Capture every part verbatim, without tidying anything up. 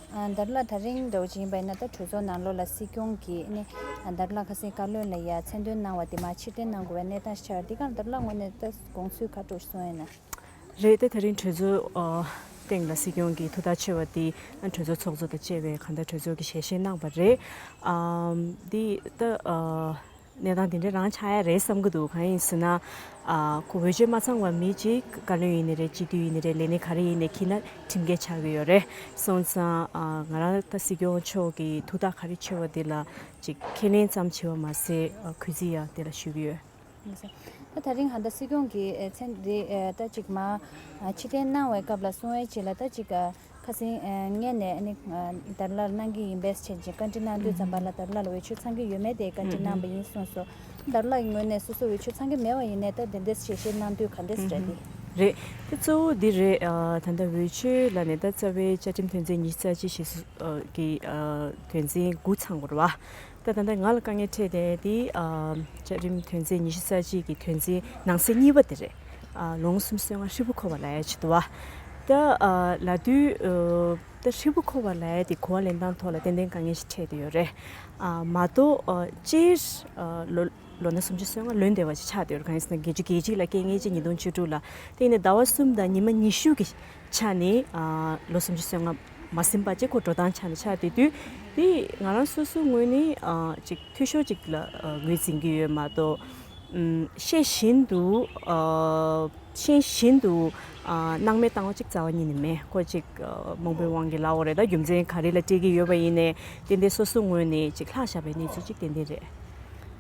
ཨ། ད་རུ་ལགས་དེ་རིང་འདྲ་བོ་ཅིག་ཡིན་པ་ཡིན་ན་ད་གྲོས་ཚོགས་ནང་ལོགས་ལ་སྲིད་སྐྱོང་གིས་ནི་ད་རུ་ལགས་ཁ་སང་བཀའ་བློན་ལ་ཡ་མཚན་འདོན་གནང་བ་དེ་མར་ཕྱིར་འཐེན་གནང་དགོས་པའི་གནས་སྟངས་ཤིག་ཆགས་ཡོད། འདི་ག་ད་རུ་ལགས་ངོས་ནས་ད་དགོངས་ཚུལ་ག་འདྲ་ཞིག་གསུངས་ཡོད་ན། རེད། ད་དེ་རིང་གྲོས་ཚོགས་ཨ་སྟེང་ལ་སྲིད་སྐྱོང་གི་ཐུགས་ཐག་ཆོད་པ་དེ་ཨ་གྲོས་ཚོགས་ཚོགས་གཙོ་དང་བཅས་པའི་གང་ལྟར་གྲོས་ཚོགས་ཀྱི་ཞལ་བཞེས་གནང་བ་རེད། ཨམ། འདི་ད་ཨ་གནས་སྟངས་དེ་འདྲ་རང་ཆགས་ཡ་རེད་བསམ་གྱི་འདུག་གང་ཡིན་ཟེར་ན། ཨ་ཁོ་འོས་ཆོས་མ་ཚང་བ་མི་གཅིག་བཀའ་བློན་ཡིན་ནའི་རེད། སྤྱི་འཐུས་ཡིན་ནའི་རེད། ལས་སྣེ་ག་རེ་ཡིན་ནའི་འཁྱེར་ན་ཁྲིམས་འགལ་ཆགས་ཀྱི་ཡོད་རེད། སོང་ཙང་ཨ་ང་རང་ད་སྲིད་སྐྱོང་མཆོག་གི་ཐུགས་ཐག་ག་རེ་ཆོད་པ་དེ་ལ་ཅིག་ཁས་ལེན་ཙམ་བྱས་པ་མ་ཟད་ཨ་གུས་བརྩི་ཡང་དེ་ལ་ཞུ་གི་ཡོད། ད་དེ་རིང་ཧ་ད་སྲིད་སྐྱོང་གི་ཨ་མཚན་འདི་ཨ་ད་ཅིག་མར་ཨ་ཕྱིར་འཐེན་གནང་བའི་སྐབས་ལ་གསུང་བའི་ཆེད་ལ་ད་ཅིག་ཨ་ཁ་སང་ཨ་སྔོན་ནས་ཨ་ནི་ཨ་ད་རུ་ལགས་གནང་གི་ཡིན་པས་བྱས་ཅིག་བཀའ་འདྲི་གནང་དུས་ཙམ་པ་ལ་ད་རུ་ལགས་ལ་འོས་ཆོས་ཚང་གི་ཡོད་མེད་དེ་བཀའ་འདྲི་གནང་བ་ཡིན་གསུངས་སོང་། ད་རུ་ལགས་ཀྱི་ངོས་ནས་སོ་སོ་འོས་ཆོས་ཚང་གི་མེད་པ་ཡིན་ནའི་ད་དེ་འདྲས་ཞལ་བཞེས་གནང་དུས་ག་འདྲས་རེད་དེ། རེད། དེ་གཙོ་བོ་འདི་རེད། ཨ་ད་ལྟ་འོས་ཆོས་ལ་ནི་ད་རྩ་བའི་བཅའ་ཁྲིམས་དོན་ཚན་ཉི་ཤུ་རྩ་གཅིག་ཞེས་སུ་ཨ་གི་ཨ་དོན་ཚན་དགུ་ཚང་དགོས་རེད་བ། ད་ད་ལྟ་ང་ལ་དཀའ་ངལ་འཕྲད་བསྡད་དེ་ཨ་བཅའ་ཁྲིམས་དོན་ཚན་ཉི་ཤུ་རྩ་གཅིག་གི་དོན་ཚན་ནང་གསེས་གཉིས་པ་དེ་རེད། ཨ་ལོ་ངོ་སུམ་ཅུ་སོ་ལྔ་ཧྲིལ་པོ་འཁོར་བ་ལབ་ཡ་ཅིག་འདུག་བ། ད་ཨ་ལབ་དུས་ཨ་ད་ཧྲིལ་པོ་འཁོར་བ་ལབ་ཡ་དེ་གོ་བ་ལེན་སྟངས་ཐོག་ལ་ཏན་ཏན་དཀའ་ངལ་ཞིག་འཕྲད་བསྡད་ཡོད་རེད། ཨ་མ་གཏོགས་ཨ་སྤྱིར་ཨ་ལོ་ལོ་ན་སུམ་ཅུ་སོ་ལྔ་ལོན་བསྡད་པ་ཞིག་ཆགས་བསྡད་ཡོད་རེད། གང་ཡིན་ཟེར་ན་བརྒྱད་ཅུ་གྱ་གཅིག་ལ་སྐྱེས་མཁན་ཅིག་ཉིས་སྟོང་བཅུ་དྲུག་ལ། དེ་ཡིན་ནའི་ཟླ་བ་གསུམ་དང་ཉི་མ་ཉི་ཤུ་གི་ཆ་ནས་ཨ་ལོ་སུམ་ཅུ་སོ་ལྔ་མ་ཟིན་པ་ཅིག་ཁོ་འགྲོ་སྟངས་ཆ་ནས་ཆགས་བསྡད་དུས། དེ་ང་རང་སོ་སོའི་ངོས་ནས་ཨ་ཅིག་འཐུས་ཤོར་ཅིག་ལ་ཨ་ངོས་འཛིན་གྱི་ཡོད་མ་གཏོགས། ཨམ་ཤེས་བཞིན་དུ་ཨ་ཤེས་བཞིན་དུ་ཨ་སྣང་མེད་བཏང་བ་ཅིག་རྩ་བ་ཉིད་ནས་མེད། ཁོ་ཅིག་ཨ་རྨོངས་པའི་དབང་གིས་ལབ་དགོས་རེད། ད་རྒྱུ་མཚན་ག་རེ་ལ་སྤྲད་ཀྱི་ཡོད་པ་ཡིན་ནའི་ཏན་ཏན་སོ་སོའི་ངོས་ནས་ཅིག་ལྷག་བཞག་པའི་གནས་ཚུལ་ཅིག་ཏན་ཏན་རེད།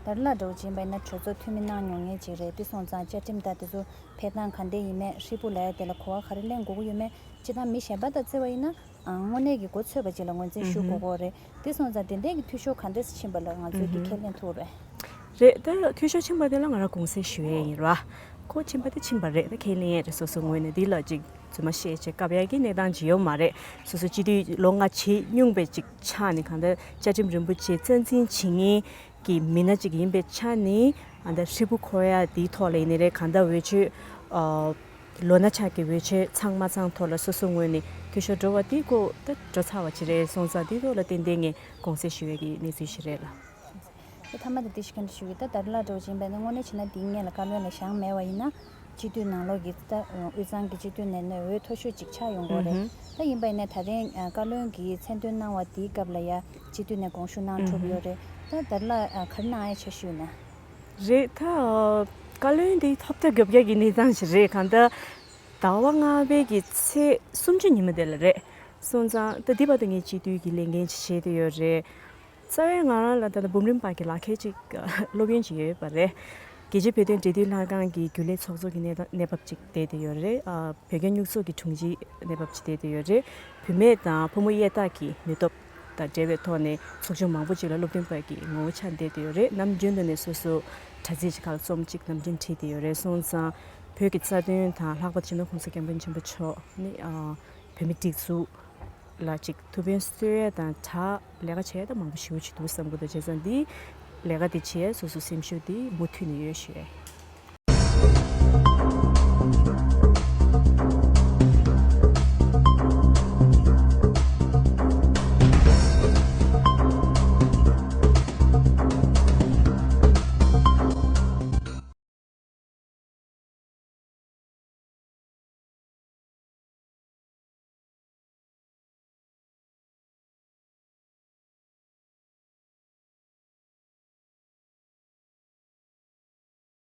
ད་རུ་ལགས་འདྲ་བོ་ཅིག་ཡིན་པ་ཡིན་ན་གྲོས་ཚོགས་འཐུས་མི་གནང་མྱོང་མཁན་ཅིག་རེད། དེ་སོང་ཙང་བཅའ་ཁྲིམས་དང་དེ་ཚོ་ཕན་སྟངས་ག་འདྲ་ཡིན་མེད་ཧྲིལ་པོ་ལབ་ཡ་དེ་ལ་གོ་བ་ག་རེ་ལེན་དགོས་ཀྱི་ཡོད་མེད་སྤྱིར་བཏང་མི་གཞན་པ་དང་བརྩི་བ་ཡིན་ན་ཨ་དངོས་གནས་ཀྱི་མགོ་ཚོས་པ་ཅིག་ལ་ངོས་འཛིན་ཞུ་དགོས་ཀྱི་ཡོད་རེད། དེ་སོང་ཙང་དེ་འདྲའི་གི་འཐུས་ཤོར་ག་འདྲས་ཕྱིན་པ་ལ་ང་ཚོས་ཀྱི་ཁས་ལེན་ཐུབ་རེད། རེད། ད་འཐུས་ཤོར་ཕྱིན་པ་དེ་ལ་ང་རང་དགོངས་སེལ་ཞུ་ཡས་ཡིན་ར། ཁོ་ཕྱིན་པ་དེ་ཕྱིན་པ་རེད། ད་ཁས་ལེན་ཡས་རེད། སོ་སོ་ངོས་ནས་འདི་ལ་ཅིག་རྫུན་མ་བཤད་བྱས་བཀབ་ཡ་གི་གནས་སྟངས་ཅིག་ཡོད་མ་རེད། སོ་སོ་སྤྱི་འཐུས་ལོ་ལྔ་བྱེད་སྙུང་པའི་ཅིག་ཆ་ནས་གང་ལྟར་བཅའ་ཁྲིམས་རིན་པོ་ཆེ་རྩ་འཛིན་བྱེད་མཁན་གྱི་མི་སྣ་ཅིག་ཡིན་པའི་ཆ་ནས་ཨ་ད་ཧྲིལ་པོ་འཁོར་ཡ་དེའི་ཐོག་ལ་ཡིན་ནའི་རེད། གང་ལྟར་འོས་ཆོས་ཨ་ལོ་ན་ཆགས་ཀྱི་འོས་ཆོས་ཚང་མ་ཚང་ཐོག་ལ་སོ་སོ་ངོས་ནས་འཐུས་ཤོར་འགྲོ་བ་དེ་ཁོ་ད་འགྲོ་ཚར་བ་ཅིག་རེད། སོང་ཙང་དེའི་ཐོག་ལ་ཏན་ཏན་ངས་དགོངས་སེལ་ཞུ་ཡ་གི་གནས་ཚུལ་ཞིག་རེད་ལ། ད་མཐའ་མ་དེ་འདི་ཞིག་ག་འདྲ་ཞུ་གི། ད་ད་རུ་ལགས་འདྲ་བོ་ཅིག་ཡིན་པ་ཡིན་ན་དངོས་གནས་བྱས་ན་འདིའི་སྔོན་ལ་བཀའ་བློན་ལ་བཞེངས་མེད་པ་ཡིན་ན་སྤྱི་འཐུས་ནང་ལོགས་ཀྱི་ད་དབུས་གཙང་གི་སྤྱི་འཐུས་ནས་ནས་འོས་མཐོ་ཤོས་ཅིག་ཆགས་ཡོང་གི་རེད། ཨུ་ཧུམ། ད་ཡིན་པ་ཡིན་ན་ད་རིང་ཨ་བཀའ་བློན་གྱིས་མཚན་འདོན་གནང་བ་དེའི་སྐབས་ལ་ཡ་སྤྱི་འཐུས་ནས་དགོངས་ཞུ་གནང་ཐུབ་ཡོད་རེད། ད་ད་རུ་ལགས་ཨ་ག་རེ་གནང་ཡ་ཆེ་ཤོས་ན། རེད། ད་ཨ་བཀའ་བློན་དེ་ཐོབ་ཐང་རྒྱོབ་རྒྱག་གི་གནས་སྟངས་ཤིག་རེད། གང་ལྟར་ཟླ་བ་ལྔ་པའི་གི་ཚེས་སུམ་ཅུ་ཉིན་མོ་དེ་ལ་རེད། སོང་ཙང་ད་འདི་བར་དུ་ངས་སྤྱི་འཐུས་ཀྱི་ལས་འགན་ཅིག་བྱས་བསྡད་ཡོད་རེད། རྩ་བའི་ང་རང་ལ་ད་ལྟ་འབུམ་རམས་པ་གི་ལག་ཁྱེར་ཅིག་སློབ་ཡོན་ཅིག་ཡོད་པ་རེད། རྒྱལ་སྤྱིའི་བོད་དོན་འབྲེལ་མཐུད་ལྷན་ཁང་གི་རྒྱུན་ལས་ཚོགས་གཙོ་གི་གནས་སྟངས་གནས་བབ་ཅིག་བསྡད་བསྡད་ཡོད་རེད། ཨ་བོད་རྒྱ་སྨྱུག་ཚོགས་ཀྱི་དྲུང་ཆེའི་གནས་བབ་ཅིག་བསྡད་བསྡད་ཡོད་རེད། བུད་མེད་དང་ཕོ་མོ་དབྱེ་ཐག་གི་ནུས་སྟོབས་དང་འབྲེལ་བའི་ཐོག་ནས་ཚོགས་ཆུང་མང་པོ་ཅིག་ལ་སློབ་སྟོན་པ་གི་ངོ་བོ་ཆགས་བསྡད་བསྡད་ཡོད་རེད། ནམ་རྒྱུན་དུ་ནས་སོ་སོ་དྲ་ཚིགས་ཅིག་ཁག་ལ་རྩོམ་ཅིག་ནམ་རྒྱུན་བྲིས་བསྡད་ཡོད་རེད། སོང་ཙང་བོད་ཀྱི་རྩ་དོན་དང་ལྷག་པར་སྤྱི་ནོར་༸གོང་ས་༸སྐྱབས་མགོན་ཆེན་པོ་མཆོག་ནི་ཨ་བོད་མིའི་སྒྲིག་འཛུགས་ལ་ཅིག་ཐུགས་ཕན་གསོས་ཡས་དང་སྦྲགས་ལས་ཀ་བྱེད་ཡས་ད་མང་པོ་ཞེ་པོ་ཅིག་འདུག་བསམ་གྱི་འདུག་བྱས་ཙང་འདི་ལས་ཀ་འདི་བྱེད་ཡས་སོ་སོ་སེམས་ཤུགས་འདི་མུ་མཐུད་ནས་ཡོད་ཞུ་ཡས།